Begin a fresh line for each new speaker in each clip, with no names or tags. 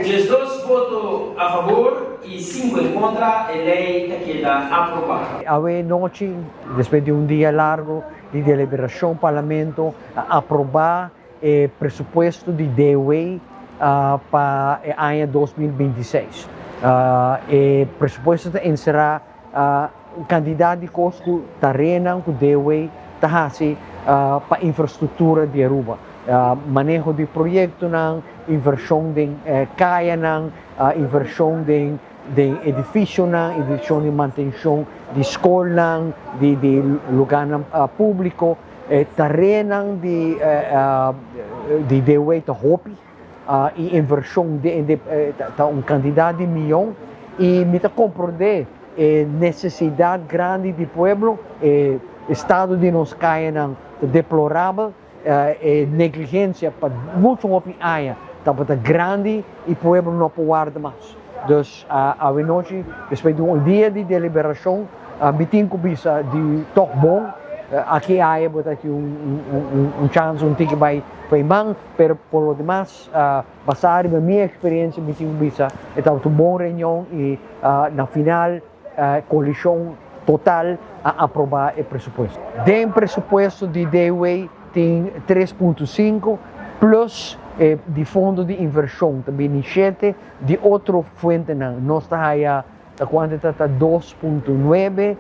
12 voto a fabor y 5 en contra e ley ta keda aproba.
Awe nochi, despues di un dia largo di deliberacion, Parlamento a aproba e presupuesto di DW pa e aña 2026. E presupuesto ta encera un cantidad di cos cu tareanan cu DW ta haci pa infrastructura di Aruba. Maneho di proyectonan, inversion den cayanan, inversion den edificionan, inversion den mantencion di scolnan, di lugarnan publico. E tareanan di DW ta hopi y inversion ta un cantidad di miyon y mi ta comprende e necesidad grandi di pueblo. E estado di nos cayanan ta deplorabel, e negligencia pa mucho hopi aña tabata grandi y pueblo no por warda mas. Dus awe nochi, despues di un dia di deliberacion, mi tin cu bisa di toch bon. Aki aya bo ta tin un chance un tiki bay pa e man, pero por lo demas, basa riba mi experiencia, mi tin cu bisa e tabata un bon reunion y na final coalicion total a aproba e presupuesto. Den presupuesto di DW tin 3.5 plus e di fondo di inversion ta bini 7, di otro fuentenan nos ta haya ta cuanto ta ta 2.9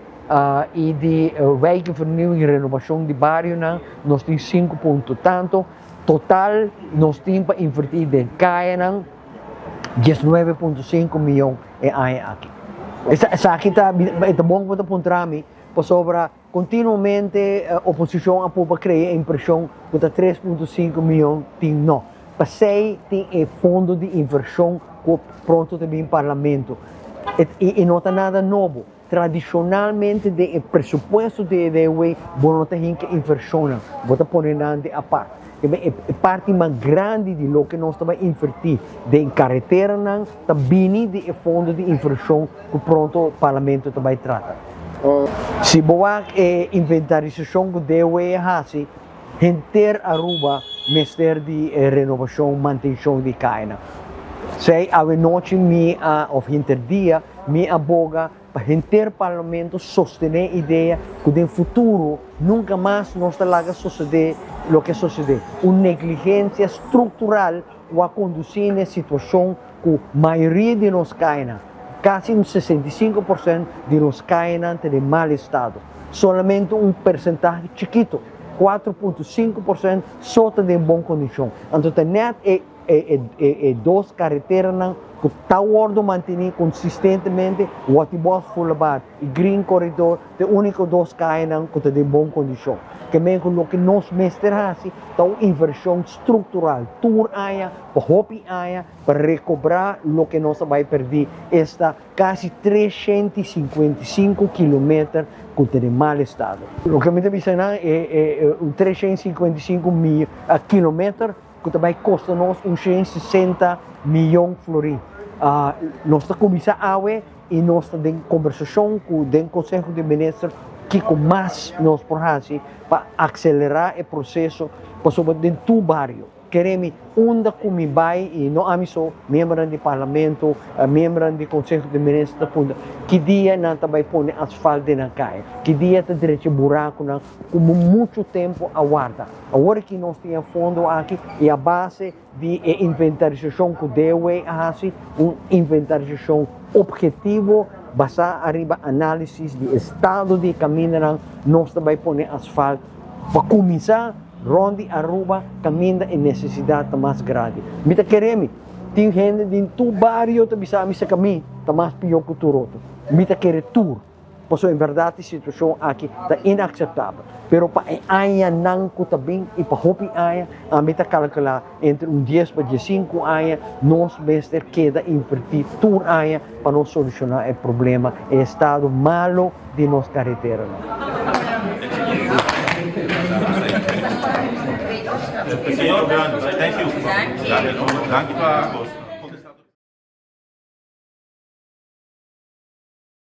y di wijkvernieuwing y renovacion di barionan nos tin 5 punto tanto. Total nos tin pa inverti den cayanan 19.5 miyon e aña aki. Esaki ta e ta bon ku bo ta puntra mi pasobra continuamente oposicion a por pa crea e impresion cu ta 3.5 miyon tin no. Pasey tin e fondo di inversion cu pronto ta bin parlamento y no ta nada nobo. Tradicionalmente den e presupuesto di e DW bo no ta hinca inversionnan, bo ta pone nan di apart. E parti mas grandi di loke nos ta bay inverti den careteranan ta bini di e fondo di inversion cu pronto parlamento ta bay trata. Si bo wak e inventarisacion cu DW a haci, henter Aruba mester di e renovacion, mantencion di cayanan. Esey awe nochi mi a, of henter dia, mi a boga pa henter Parlamento sostene idea cu den futuro nunca mas nos ta laga sosode loke a sosode, un negligencia structural cu a conduci n'e situacion cu mayoria di nos cayanan, casi un 65% di nos cayanan ta den mal estado. Solamente un percentahe chikito, 4.5%, so ta den bon condicion. Anto ta net e e dos careteranan cu ta wordo manteni consistentemente, Watibos Boulevard y Green Corridor, ta e unico dos cayanan cu ta den bon condicion. Ke men cu loke nos mester haci ta un inversion structural tur aña pa hopi aña pa recobra loke nos a bay perdi, esta casi 355 kilometer cu ta den mal estado. Loke mi ta bisa nan e un 355 kilometer cu ta bay costa nos un 160 miyon florin. Nos ta cuminsa awe y nos ta den conversacion cu den Conseho di Minister kico mas nos por haci pa acelera e proceso pasobra den tur bario. Kere mi unda cu mi bay y no ami so, miembronan di Parlamento, miembronan di Conseho di Minister ta puntra ki dia nan ta bay pone asfalt den nan caya, ki dia ta drecha buraconan cu mucho tempo a warda. Awor aki nos tin e fondo aki y a base di e inventarisacion cu DOW a haci, un inventarisacion obhetivo basa ariba analisis di estado di e camindanan, nos ta bay pone asfalt pa cuminsa rond di Aruba caminda e necesidad ta mas grandi. Mi ta kere mi, tin hende den tur bario ta bisa mi sa cami ta mas pio cu tur otro. Mi ta kere tur. Pasobra en bèrdat e situashon aki ta inakseptabel. Pero pa e añanan ku ta bin i pa hopi aña, ami ta kalkulá entre un dies pa diesinku aña, nos mester keda invertí tur aña pa nos solushoná e problema, e estado malo di nos kareteranan.
Thank you.